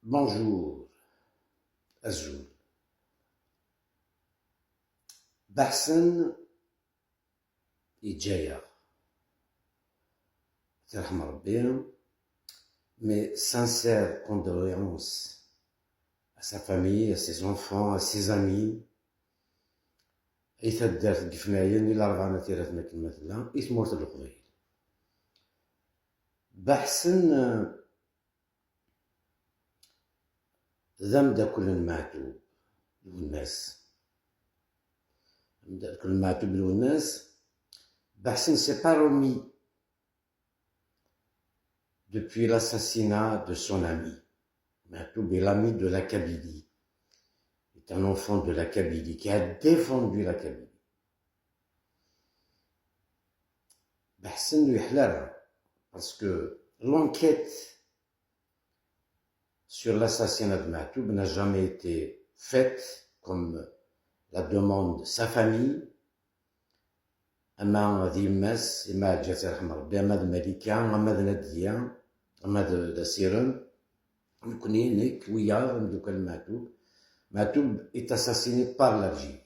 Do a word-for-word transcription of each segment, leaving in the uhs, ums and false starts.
Bonjour, azul. Baḥsen yeǧǧa-yaɣ, ad t-yerḥem Rebbi, mes sincères condoléances à sa famille, à ses enfants, à ses amis, i taddart n Yefnayen, i Larebɛa n At Yiraten akken ma tella, i tmurt n Leqbayel. Baḥsen, eh, d ameddakel n Maɛtub Lwennas. Ameddakel n Maɛtub Lwennas, Baḥsen s'est pas remis depuis l'assassinat de son ami. Maïtoub est l'ami de la Kabylie. Est un enfant de la Kabylie qui a défendu la Kabylie. Baḥsen ur yeḥla ara, parce que l'enquête sur l'assassinat de Maïtoub n'a jamais été faite comme la demande sa famille, ama d yemma-s, ama Ǧǧat irḥem Rebbi, ama d Malika, ama d Nadiya, ama d, d Asirem, nekni, nekk, wiyaḍ, imeddukal n Maɛtub. Maɛtub est assassiné par l'Algérie.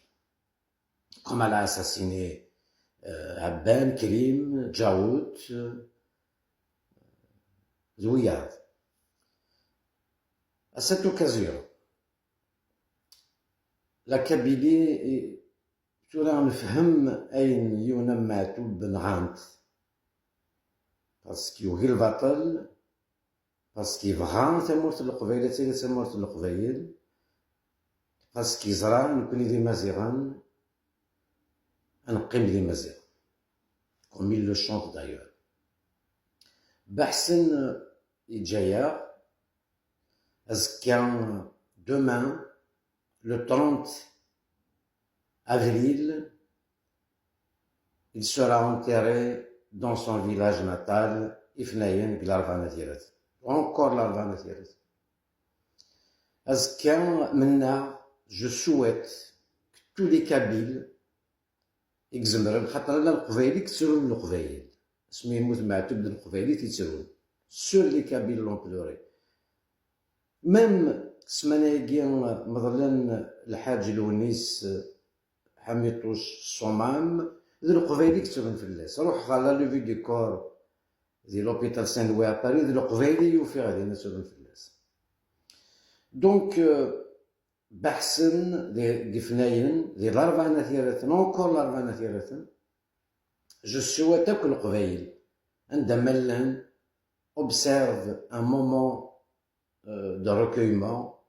Comme elle a assassiné, euh, Abban, Krim, Djaout, euh, d wiyaḍ. À cette occasion, la Kabylie, tura nefhem ayen yiwen am Maɛtub nɣan-t. Parce que yugi lbaṭel, parce que yebɣa tamurt n Leqbayel ad tili d tamurt n Leqbayel, parce que yeẓra nekni d Imaziɣen, ad neqqim d Imaziɣen. Comme il le chante d'ailleurs. Baḥsen yeǧǧa-yaɣ, azekka, demain, le trente avril, il sera enterré dans son village natal, Ifnayen, deg Larebɛa n At Yiraten. Encore Larebɛa n At Yiraten. Azekka, mennaɣ, je souhaite que tous les Kabyles i izemren, xaṭer ala Leqbayel i yettrun Leqbayel. Asmi yemmut Maɛtub d Leqbayel i t-yettrun. Seuls les Kabyles l'ont pleuré. Même ssmana-agi meḍlen Lḥaǧ Lewnis Ḥamiṭuc Ṣṣumam, d Leqbayel i yettrun fell-as. Ruḥ ɣer la levée du corps di l'hôpital Saint-Louis à Paris, d Leqbayel i ufiɣ din ad ttrun fell-as. Donc, euh, Baḥsen di, deg Ifnayen, di Larebɛa n At Yiraten, encore Larebɛa n At Yiraten, je souhaite akk Leqbayel, anda ma llan, observe un moment, euh, de recueillement,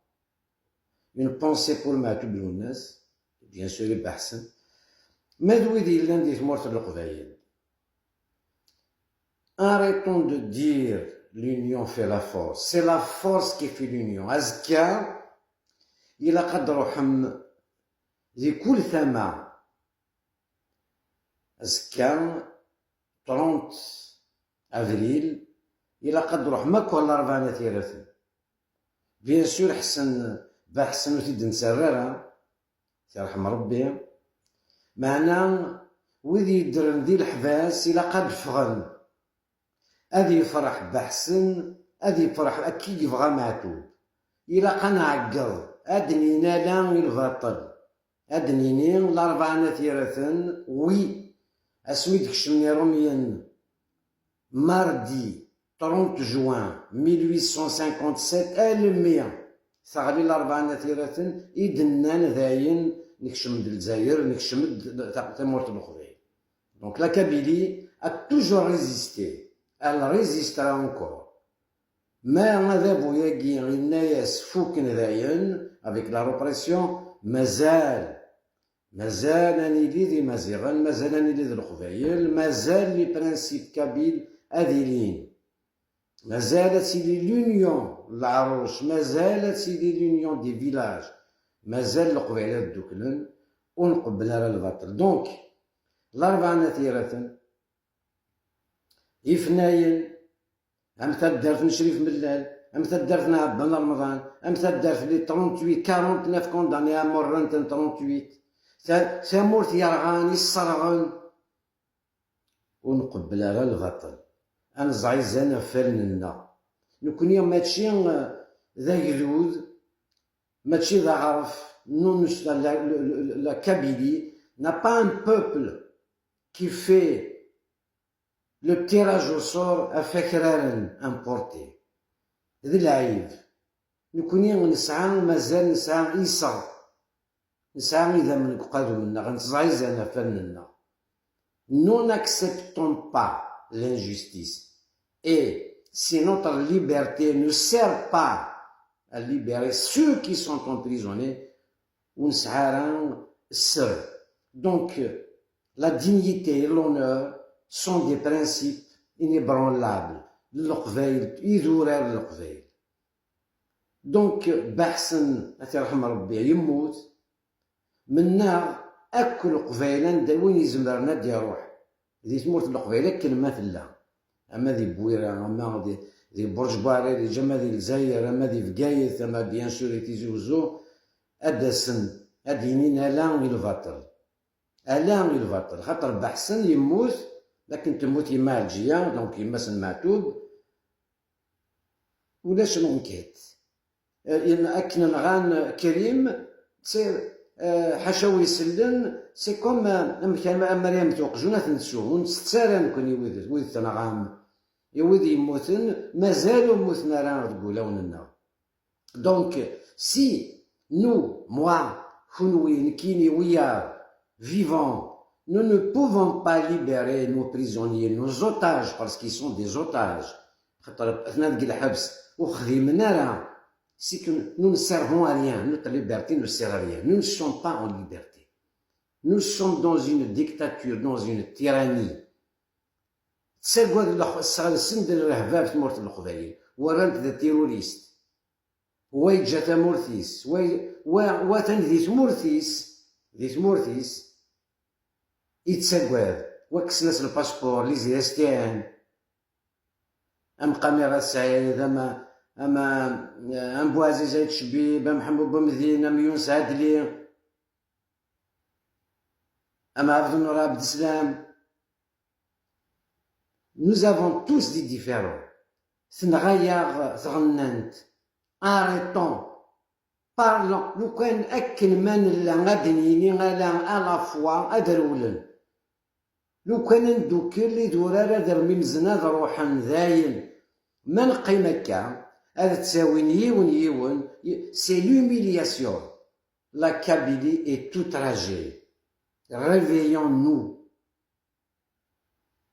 une pensée pour Maɛtub Lwennas, bien sûr, i Baḥsen, ma d wid yellan di tmurt n Leqbayel. Arrêtons de dire l'union fait la force. C'est la force qui fait l'union. Azekka, ilaq ad d-ruḥem di kul tama. Azekka, trente avril, ilaq ad d-ruḥem akk ɣer Larebɛa n At Yiraten. Bien sûr, Ḥsen, Baḥsen ur t-id-nettarra ara, yerḥem Rebbi. Meɛna, wid yeddren di leḥbas, ilaq ad ffɣen. Ad yefreḥ Baḥsen, ad yefreḥ akka i yebɣa Maɛtub. Ilaq ad nɛeggeḍ, ad d-nini ala i lbaṭel. Ad d-nini Larebɛa n At Yiraten, oui, asmi d-kecmen Iṛumyen, mardi trente juin mille huit cent cinquante-sept, almi teɣli Larebɛa n At Yiraten, i d-nnan dayen nekcem-d Lezzayer, nekcem-d ta-, tamurt n Leqbayel. Donc la Kabylie a toujours résisté, elle résistera encore. Ma adabu-agi yenna-yas fukken dayen, avec la répression, mazal, mazal ad nili d Imaziɣen, mazal ad nili d Leqbayel, mazal les principes kabyles ad ilin. Mazal ad tili l'union n leɛruc, mazal ad tili l'union des villages, mazal Leqbayel ad dduklen, ur nqebbel ara lbaṭel. Donc, Larebɛa n At Yiraten, Ifnayen, am taddart n Crif Mellal, am taddart n Ɛebban Remḍan, am taddart les trente-huit, quarante-neuf condamnés à mort rennent en trente-huit. Ta-, tamurt yerɣan, isserɣen. Ur nqebbel ara lbaṭel. Ad neẓɛizan ɣef wallen-nneɣ. Nekkni mačči, eh, d d agdud, mačči d aɣref. Nous, nous, la, la, la, la Kabylie n'a pas un peuple qui fait le tirage au sort ɣef wakraren importés. D lɛib. Nekkni nesɛa, mazal nesɛa iseɣ, nesɛa idammen deg uqadum-nneɣ, nettẓeyyiẓen afalen-nneɣ. Nous n'acceptons pas l'injustice. Et si notre liberté ne sert pas à libérer ceux qui sont emprisonnés, ur nesɛi ara sser. Donc, la dignité et l'honneur sont des principes inébranlables n Leqbayel, idurar n Leqbayel. Donc, Baḥsen, ad t-yerḥem Rebbi, yemmut. Mennaɣ akk Leqbayel, anda win izemren ad d-iruḥ di tmurt n Leqbayel akken ma tella, ama di Bwira, ama di, di Burǧ Buɛririǧ, ama di Lezzayer, ama di Bgayet, ama bien sûr di Tizi Uzzu, ad d-asen, ad d-inin ala i lbaṭel. Ala i lbaṭel. Xaṭer Baḥsen yemmut, d akken temmut yemma Ɛelǧiya, donc yemma-s n Meɛtub, ulac l'enquête. Euh, akken nɣan Krim, c'est, euh, ḥaca wi isellen, c'est comme, euh, amek arma, arma ara yemmet uqjun, ad t-nettu, ur nettett ara nekkni wid, wid tenɣam, i wid yemmuten, mazal ur mmuten ara deg wulawen-nneɣ. Donc, si nous, moi, kunwi, nekkini, we are vivants, nous ne pouvons pas libérer nos prisonniers, nos otages, parce qu'ils sont des otages. Xaṭer atnan deg lḥebs, ur xdimen ara. C'est que nous ne servons à rien, notre liberté ne sert à rien. Nous ne sommes pas en liberté. Nous sommes dans une dictature, dans une tyrannie. Ttagad lex-, sɣelsen-d lehbab tmurt n Leqbayel, werran-t d terroriste. Wa yeǧǧa tamurt-is, wa, wa, wa atan di tmurt-is, di tmurt-is, yettagad, wa kksen-as lpaspuṛ, les I S T N, am Qamira Saɛid, am, am, am Buɛziz Ayt Cbib, am Ḥemmu Bumedin, am Yunes Ɛedli, am Ɛebdennur Ɛebdeslam. Nous avons tous des différends. Tenɣa-yaɣ tɣennant. Arrêtons. Parlons. Lukan akken ma nella ad d-nini ala à la fois ad rewlen. Lukan ad neddukel, idurar ad rmimzen, ad ruḥen, dayen. Ma neqqim akka, ad ttawin yiwen yiwen, c'est l'humiliation. La Kabylie est outragée. Réveillons-nous.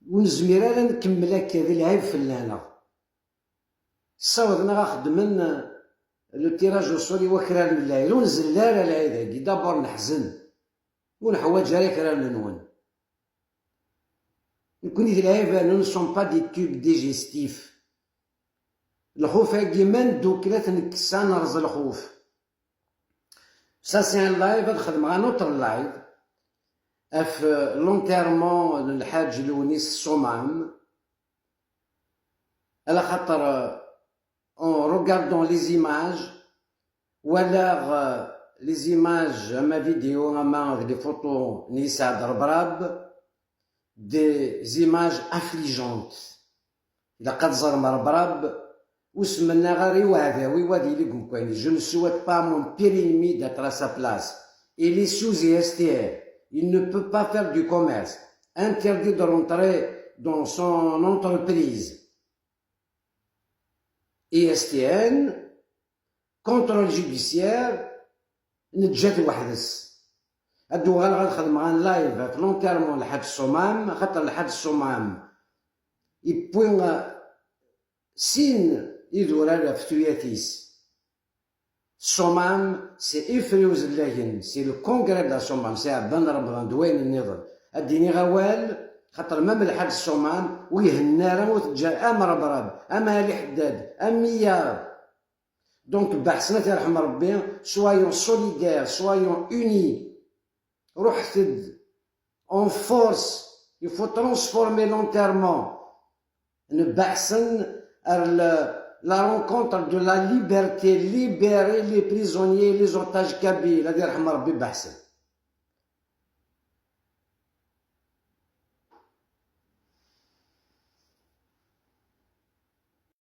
Ur nezmir ara ad nkemmel akka, d lɛib fell-aneɣ. Ssawḍen-aɣ ad xedmen le tirage au sort i wakraren n lɛid. Ur nzelli ara lɛid-agi. D'abord neḥzen. Ur neḥwaǧ ara akraren-nwen. Nekkni d lɛib, nous ne sommes pas des tubes digestifs. Lxuf-agi ma neddukel ad t-nekkes, ad nerẓ lxuf. Ça, c'est un live, ad xedmeɣ un autre live ɣef, euh, l'enterrement n Lḥaǧ Lewnis Ṣṣumam, ala xaṭer, euh, en regardant les images, walaɣ, euh, les images, ama vidéo, ama d les photos n Yesɛed Rebrab, des images affligeantes. Ilaq ad ẓrem Rebrab, ur s-mennaɣ ara i uɛdaw-iw ad yili deg umkan-is. Je ne souhaite pas à mon pire ennemi d'être à sa place. Il est sous I S T R. Il ne peut pas faire du commerce. Interdit de rentrer dans son entreprise. I S T N, contrôle judiciaire, neǧǧa-t weḥd-s. Ad d-uɣaleɣ ad xedmeɣ un live ɣef l'enterrement n Lḥaǧ Ṣṣumam, xaṭer Lḥaǧ Ṣṣumam yewwi, uh, sin idurar ɣef tuyat-is. Ṣṣumam, c'est Ifri Uzellagen, c'est le congrès de la Ṣṣumam, c'est Ɛebban Remḍan d wayen nniḍen. Ad d-iniɣ awal, xaṭer ma Lḥaǧ Ṣṣumam, ur ihenna ara, ur teǧǧa am Rebrab, am Ali Ḥeddad, am Miyaṛ. Donc, Baḥsen ad t-yerḥem Rebbi, soyons solidaires, soyons unis. Ruḥet-d en force. Il faut transformer l'enterrement n Baḥsen à la, la rencontre de la liberté, libérer les prisonniers, les otages kabyles. Ad yerḥem Rebbi Baḥsen.